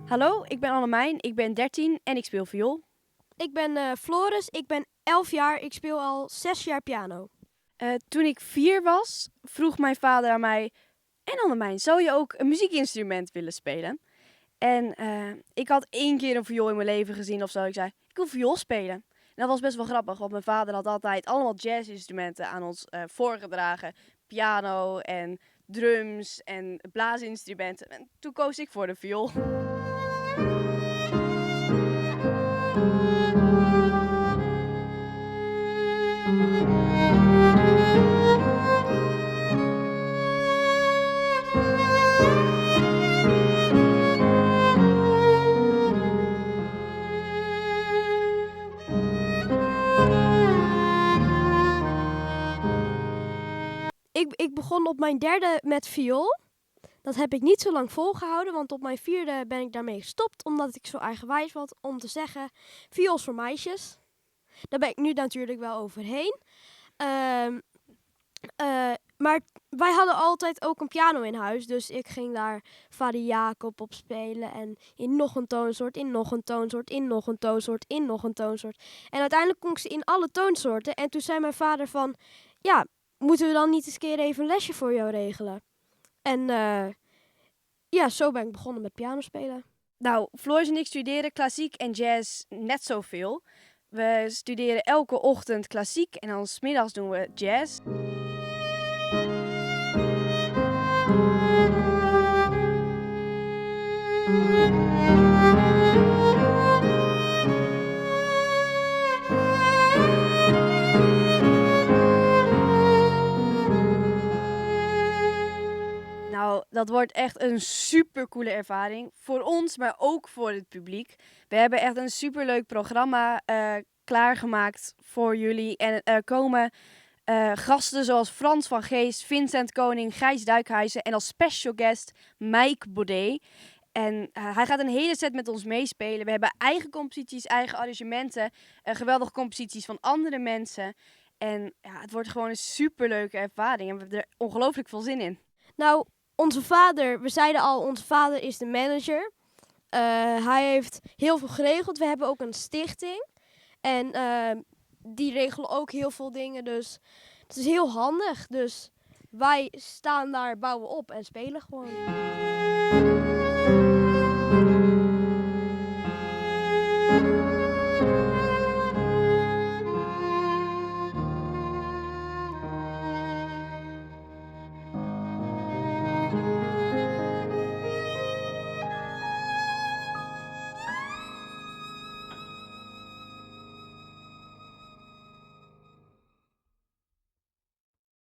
Hallo, ik ben Annemijn, ik ben 13 en ik speel viool. Ik ben Floris, ik ben 11 jaar, ik speel al 6 jaar piano. Toen ik 4 was, vroeg mijn vader aan mij: En Annemijn, zou je ook een muziekinstrument willen spelen? En ik had 1 keer een viool in mijn leven gezien. Ik zei, ik wil viool spelen. En dat was best wel grappig, want mijn vader had altijd allemaal jazzinstrumenten aan ons voorgedragen. Piano en drums en blaasinstrumenten. En toen koos ik voor de viool. Ik begon op mijn 3e met viool. Dat heb ik niet zo lang volgehouden, want op mijn 4e ben ik daarmee gestopt. Omdat ik zo eigenwijs was om te zeggen, viool is voor meisjes. Daar ben ik nu natuurlijk wel overheen. Maar wij hadden altijd ook een piano in huis. Dus ik ging daar Vader Jacob op spelen. En in nog een toonsoort, in nog een toonsoort, in nog een toonsoort, in nog een toonsoort. En uiteindelijk kon ik ze in alle toonsoorten. En toen zei mijn vader van, ja, moeten we dan niet eens een keer even een lesje voor jou regelen? En zo ben ik begonnen met piano spelen. Floris en ik studeren klassiek en jazz net zoveel. We studeren elke ochtend klassiek en dan 's middags doen we jazz. Dat wordt echt een supercoole ervaring. Voor ons, maar ook voor het publiek. We hebben echt een superleuk programma klaargemaakt voor jullie. En er komen gasten zoals Frans van Geest, Vincent Koning, Gijs Duikhuizen en als special guest Mike Baudet. En hij gaat een hele set met ons meespelen. We hebben eigen composities, eigen arrangementen, geweldige composities van andere mensen. En het wordt gewoon een superleuke ervaring en we hebben er ongelooflijk veel zin in. Onze vader, we zeiden al, onze vader is de manager. Hij heeft heel veel geregeld. We hebben ook een stichting. En die regelen ook heel veel dingen. Dus het is heel handig. Dus wij staan daar, bouwen op en spelen gewoon.